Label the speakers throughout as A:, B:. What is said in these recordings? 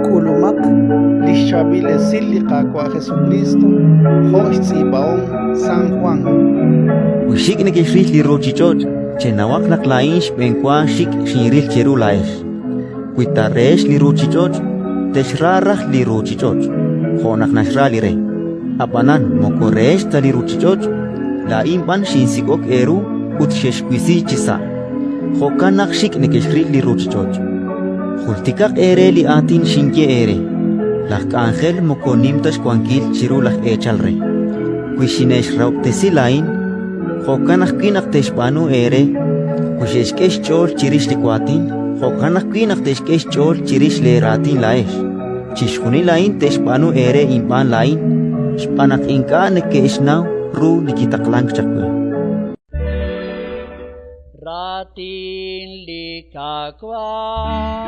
A: K'ulumaq li xChaab'il Esil li Qaawa' Jesukriist jo' xtz'iib'ahom San Jwan.
B: Wi xik' nekexril li ruuchich'och', chenawaq naq laa'in xb'enwa xik' xinril cheru laa'ex. Wi ta rehex li ruuchich'och', texra raj li ruuchich'och' jo' naq naxra li re. Ab'anan moko rehex ta li ruuchich'och', laa'in b'an xinsik'ok eeru ut xexwisi chisa'. Jo'kan naq xik' nekexril li ruuchich'och'. Jultikaq eere li aatin xinye eere: Laj k'anjel moko nim ta xwankil chiru laj eechal re. Wi xine'xrahob'tesi laa'in, jo'kan ajwi' naq te'xb'aanu eere; wi xe'xk'e xch'ool chirix li waatin, jo'kan ajwi' naq te'xk'e xch'ool chirix leeraatin laa'ex. Chixjunil a'in te'xb'aanu eere inb'aan laa'in, xb'aan naq ink'a' neke'xnaw ru li kitaqlank chaq we.
C: Raatin li Qaawa'.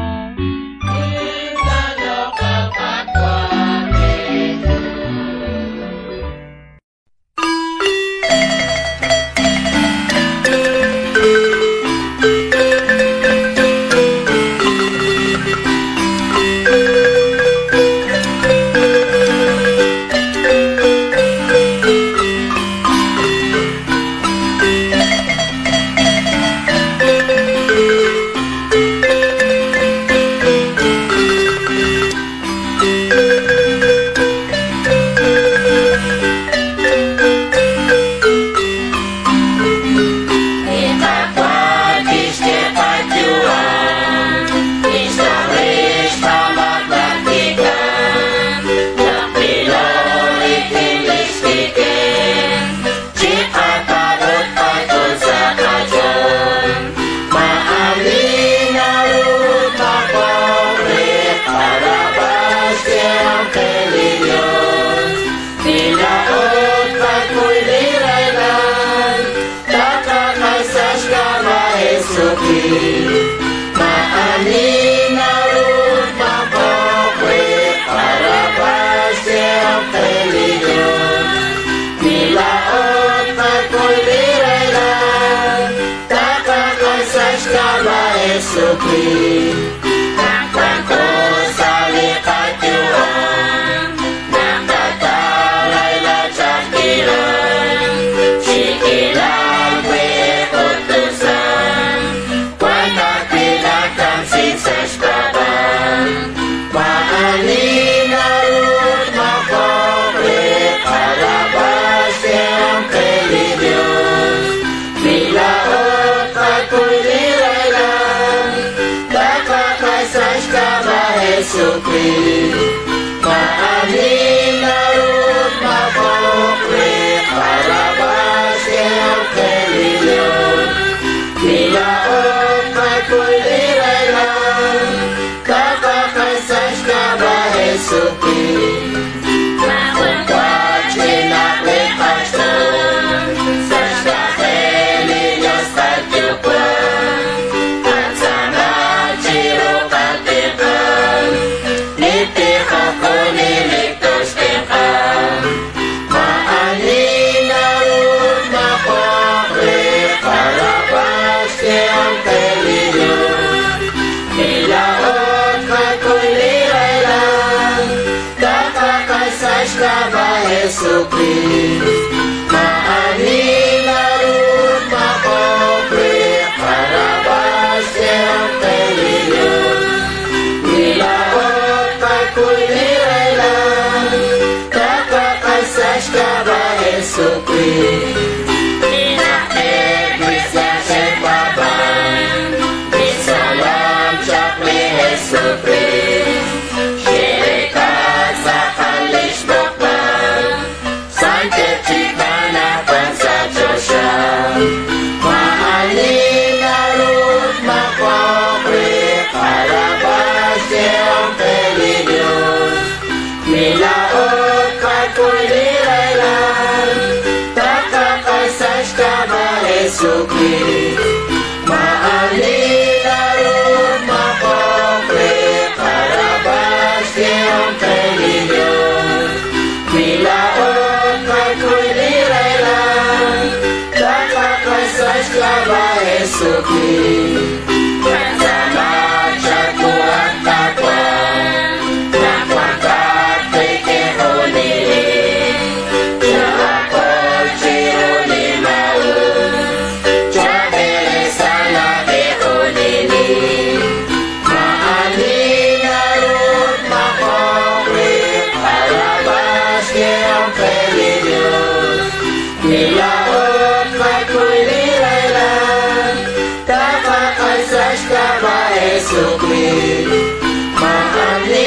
D: Jesukriist. Maa'ani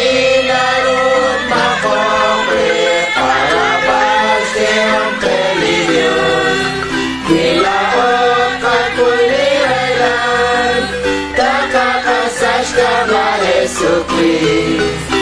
D: naru tmaqoq re qarab'al xk'ehom qe li Yos. Wi laa'o tqak'ul li rahilal, taqaqa sa' xk'ab'a' Jesukriist.